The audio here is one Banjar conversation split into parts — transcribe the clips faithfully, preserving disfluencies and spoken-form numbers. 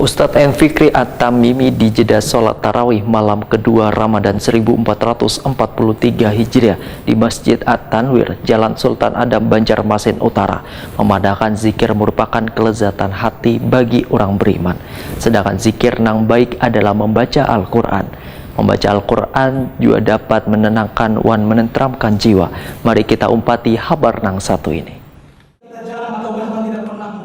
Ustadz M Fikri At-Tamimi dijeda sholat tarawih malam kedua Ramadan seribu empat ratus empat puluh tiga Hijriah di Masjid At-Tanwir, Jalan Sultan Adam, Banjarmasin Utara, memandangkan zikir merupakan kelezatan hati bagi orang beriman. Sedangkan zikir nang baik adalah membaca Al-Quran. Membaca Al-Quran juga dapat menenangkan wan menenteramkan jiwa. Mari kita umpati habar nang satu ini.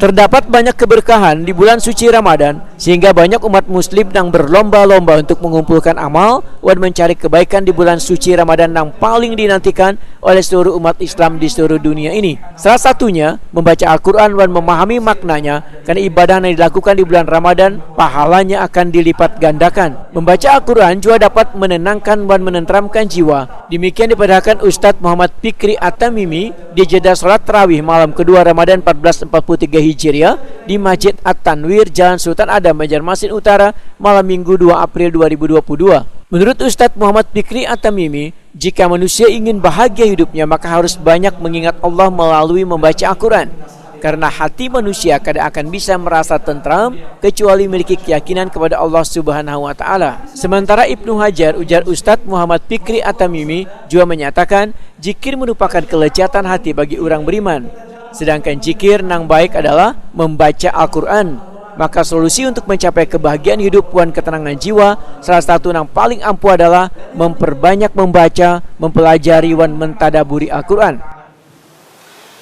Terdapat banyak keberkahan di bulan suci Ramadan, sehingga banyak umat muslim nang berlomba-lomba untuk mengumpulkan amal wan mencari kebaikan di bulan suci Ramadan nang paling dinantikan oleh seluruh umat Islam di seluruh dunia ini. Salah satunya, membaca Al-Quran wan memahami maknanya, karena ibadah yang dilakukan di bulan Ramadan, pahalanya akan dilipat gandakan. Membaca Al-Quran juga dapat menenangkan wan menenteramkan jiwa. Demikian dipadahkan Ustadz Muhammad Fikri At-Tamimi di jeda sholat tarawih malam kedua Ramadan empat belas empat puluh tiga Hijriah di Masjid At-Tanwir, Jalan Sultan Adam, Banjarmasin Utara, malam Minggu dua April dua ribu dua puluh dua. Menurut Ustadz Muhammad Fikri At-Tamimi, jika manusia ingin bahagia hidupnya, maka harus banyak mengingat Allah melalui membaca Al-Quran. Karena hati manusia kada akan bisa merasa tentram kecuali memiliki keyakinan kepada Allah Subhanahu wa Ta'ala. Sementara Ibnu Hajar, ujar Ustadz Muhammad Fikri At-Tamimi, juga menyatakan, jikir merupakan kelezatan hati bagi orang beriman. Sedangkan jikir nang baik adalah membaca Al-Quran. Maka solusi untuk mencapai kebahagiaan hidup wan ketenangan jiwa, salah satu nang paling ampuh adalah memperbanyak membaca, mempelajari, wan mentadaburi Al-Quran.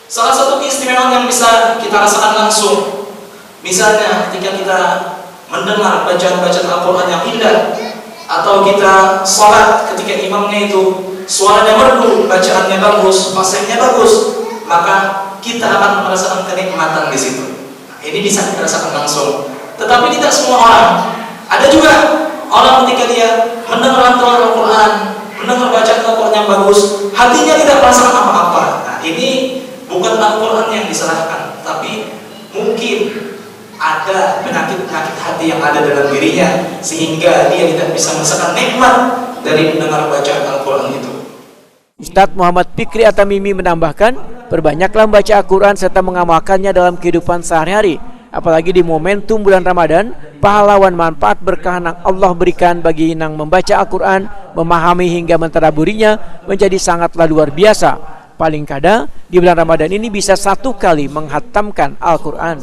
Salah satu keistimewaan yang bisa kita rasakan langsung, misalnya ketika kita mendengar bacaan-bacaan Al-Quran yang indah, atau kita sholat ketika imamnya itu suaranya merdu, bacaannya bagus, fasihnya bagus, maka kita akan merasakan kenikmatan di situ. Nah, ini bisa kita rasakan langsung. Tetapi tidak semua orang. Ada juga orang ketika dia mendengar lantunan Al-Quran, mendengar bacaan Al-Quran yang bagus, hatinya tidak merasakan apa-apa. Nah, ini bukan Al-Quran yang disalahkan, tapi mungkin ada penyakit-penyakit hati yang ada dalam dirinya, sehingga dia tidak bisa merasakan nikmat dari mendengar bacaan Al-Quran itu. Ustadz Muhammad Fikri At-Tamimi menambahkan, perbanyaklah membaca Al-Quran serta mengamalkannya dalam kehidupan sehari-hari. Apalagi di momentum bulan Ramadan, pahala wan manfaat berkah nang Allah berikan bagi nang membaca Al-Quran, memahami hingga mentadaburinya menjadi sangatlah luar biasa. Paling kada, di bulan Ramadan ini bisa satu kali menghatamkan Al-Quran.